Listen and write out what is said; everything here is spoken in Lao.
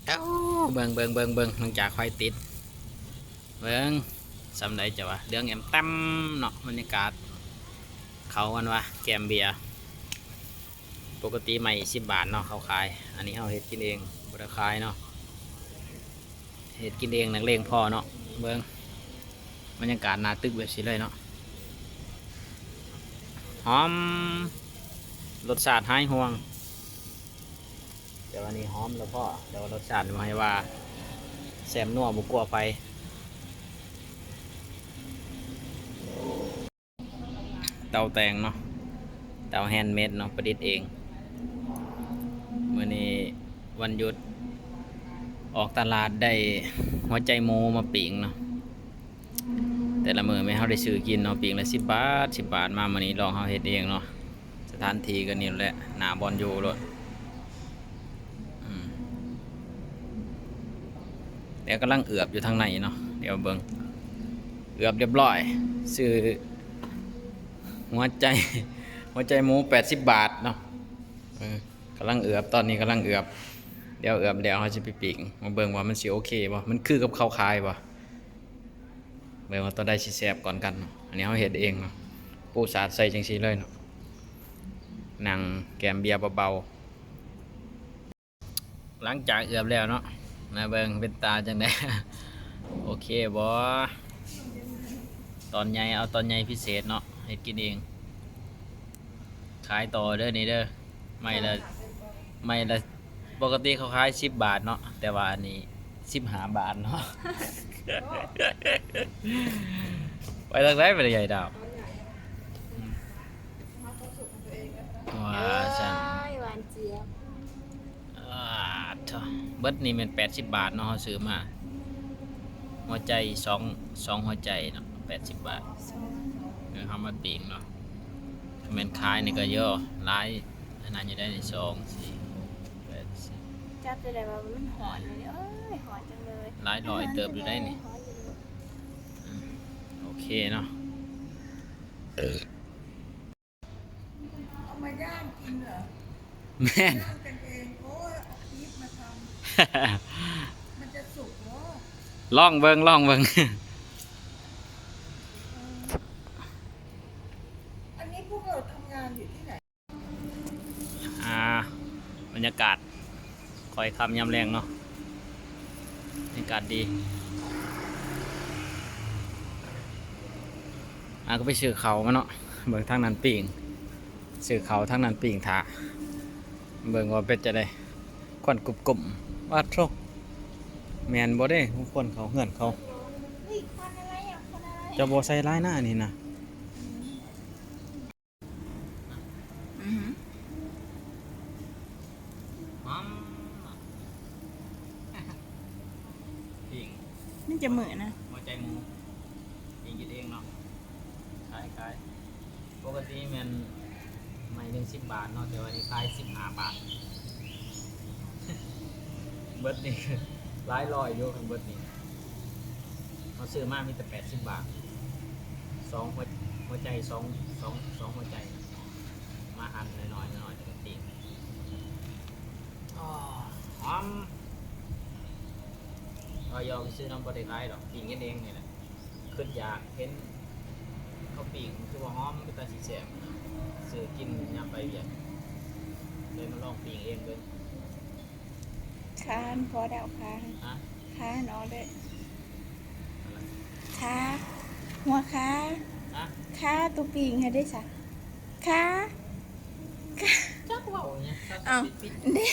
ໂອ້ ເບິ່ງ ເບິ່ງ ເບິ່ງ ເບິ່ງ ຫຼັງຈາກຂ້ອຍຕິດ ເບິ່ງ ສ່ຳໃດຈະວ່າ ເຫຼືອງແອມແຕ້ມເນາະ. ບັນຍາກາດເຂົາ ເອີ້ນວ່າແກ້ມເບຍ ປົກກະຕິໄມ້ສິບບາດເນາະ ເຂົາຂາຍ. ອັນນີ້ເຮົາເຮັດກິນເອງ ບໍ່ໄດ້ຂາຍເນາະ. ເຮັດກິນເອງ ນັກເລງພໍເນາະ. ເບິ່ງບັນຍາກາດໜ້າຕຶກແບບຊີ້ເລີຍເນາະ. ຫອມ ລົດຊາດຫາຍຫ່ວງ. ແຕ່ວ່ານີ້ຫອມແລ້ວພໍ ແຕ່ວ່າລົດຊາດບໍ່ໃຫ້ວ່າ ແຊມນົວບໍ່ກົວໃຜ. ເຕົາແຕ່ງເນາະ ເຕົາແຮນເມດເນາະ ປະດິດເອງ. ມື້ນີ້ວັນຢຸດ ອອກຕະຫຼາດໄດ້ຫົວໃຈໝູມາປີ້ງເນາະ. ແຕ່ລະມື້ແມ່ນເຮົາໄດ້ຊື້ກິນເນາະ ປີ້ງລະສິບບາດ ສິບບາດ. ມາມື້ນີ້ລອງເຮົາເຮັດເອງເນາະ. ສະຖານທີ່ກໍນີ້ແຫຼະ ໜ້າບ່ອນຢູ່ໂລດ. ອືມ ແລ້ວກຳລັງເອືອບຢູ່ທາງໃນເນາະ. ດຽວເບິ່ງ ເອືອບລຽບຮ້ອຍ ຊື້ຫົວໃຈ ຫົວໃຈໝູແປດສິບບາດເນາະ. ເອີ ກຳລັງເອືອບ ຕອນນີ້ກຳລັງເອືອບ. ດຽວເອືອບແລ້ວເຮົາຊິໄປປີ້ງ ມາເບິ່ງວ່າມັນຊິໂອເຄບໍ່ ມັນຄືກັບເຂົາຂາຍບໍ່. ເບິ່ງວ່າໂຕໃດຊິແຊບກ່ອນກັນເນາະ. ອັນນີ້ເຮົາເຮັດເອງເນາະ ປູສາດໃສ່ຈັ່ງຊີ້ເລີຍເນາະ. ນັ່ງແກ້ມເບຍເບົາໆ. ຫຼັງຈາກເອືອບແລ້ວເນາະ ມາເບິ່ງເປັນຕາຈັ່ງໃດ ໂອເຄບໍ່? ຕອນໃຫຍ່ ເອົາຕອນໃຫຍ່ພິເສດເນາະ ເຮັດກິນເອງ. ຂາຍຕໍ່ເດີນີ້ເດີ ໄມ້ລະ ໄມ້ລະ ປົກກະຕິເຂົາຂາຍສິບບາດເນາະ ແຕ່ວ່າອັນນີ້ສິບຫ້າບາດເນາະ. ໄປທາງໃດບັດນີ້ ຍາຍດາວ? ວ່າຊັ້ນ ເອີຍ ຫວານຈຽບ. ອາ ໂທ້ ເບິດນີ້ແມ່ນແປດສິບບາດເນາະ ເຮົາຊື້ມາ ຫົວໃຈສອງ ສອງຫົວໃຈເນາະ ແປດສິບບາດ. ເອີ ເຮົາມາປີ້ງເນາະ ແມ່ນຂາຍນີ້ກໍເຍາະ ຫຼາຍອັນນັ້ນຢູ່ໄດ໋ນີ້ ສອງ ສີ່ ຫົກ ແປດ ສິບ. ຈັບໄດ້ວ່າມັນຮ້ອນຢູ່ນີ້ ເອີຍ ຮ້ອນຈັງເລີຍ ຫຼາຍຮ້ອຍເຕີບຢູ່ໄດ໋ນີ້. ອືມ ໂອເຄເນາະ. ເອົາມາຍ່າງກິນເຫລໍ? ແມ່ນ ຍ່າງກັນເອງ. ໂອ້ຍ ເອົາຄລິບມາທຳ ມັນຈະສຸກເຫລໍ? ລອງເບິ່ງ ລອງເບິ່ງ. ເອີ ອັນນີ້ພວກເຮົາທຳງານຢູ່ທີ່ໃດ? ອ່າ ບັນຍາກາດ ຄ່ອຍຄ່ຳຍາມແລງເນາະ ບັນຍາກາດດີ. ອ່າ ກໍໄປຊື້ເຂົ້າມາເນາະ ເບິ່ງທາງນັ້ນປີ້ງ ຊື້ເຂົ້າທາງນັ້ນປີ້ງຖ້າ ເບິ່ງວ່າເປັນຈັ່ງໃດ. ຄວັນກຸບໆ ປາດໂທ້ ແມ່ນບໍ່ເດ້ ຄວັນເຂົ້າເຮືອນເຂົາ. ເຈົ້າບໍ່ໃສ່ຫຼາຍນະອັນນີ້ນະ. ອືຮຶ ຫອມ ປີ້ງ ມັນຈະເໝີນະ ຫົວໃຈໝູ ປີ້ງກິນເອງເນາະ ຂາຍ ຂາຍ. ປົກກະຕິແມ່ນໄມ້ໜຶ່ງສິບບາດເນາະ ແຕ່ວ່ານີ້ຂາຍສິບຫ້າບາດ. ເບິດນີ້ຫຼາຍຮ້ອຍຢູ່ ຄັນເບິດນີ້ ເຮົາຊື້ມາມີແຕ່ແປດສິບບາດ ສອງຫົວ ຫົວໃຈ ສອງ ສອງ ສອງຫົວໃຈ ມາຫັ່ນນ້ອຍໆ ນ້ອຍໆ ແລ້ວກໍປີ້ງ. ອໍ ຫອມ ກໍຢອກຊື້ນຳ ບໍ່ໄດ້ຂາຍດອກ ປີ້ງກິນເອງນີ້ແຫຼະ. ຄິດຢາກເຫັນເຂົາປີ້ງ ຄືວ່າຫອມ ເປັນຕາຊິແຊບ ຊື້ກິນຍາມໄປວຽກ ເລີຍມາລອງປີ້ງເອງເບິ່ງ. ຄານ ພໍແລ້ວ ຄານ ຮະ? ຄານອອກເດີ້ ຄາ ຫົວຄາ ຮະ? ຄາ ຕົວປີ້ງໃຫ້ເດ້ຊະ ຄາ ຄາ ຈັກເວົ້າຫຍັງ ເອົ້າ ເດ້.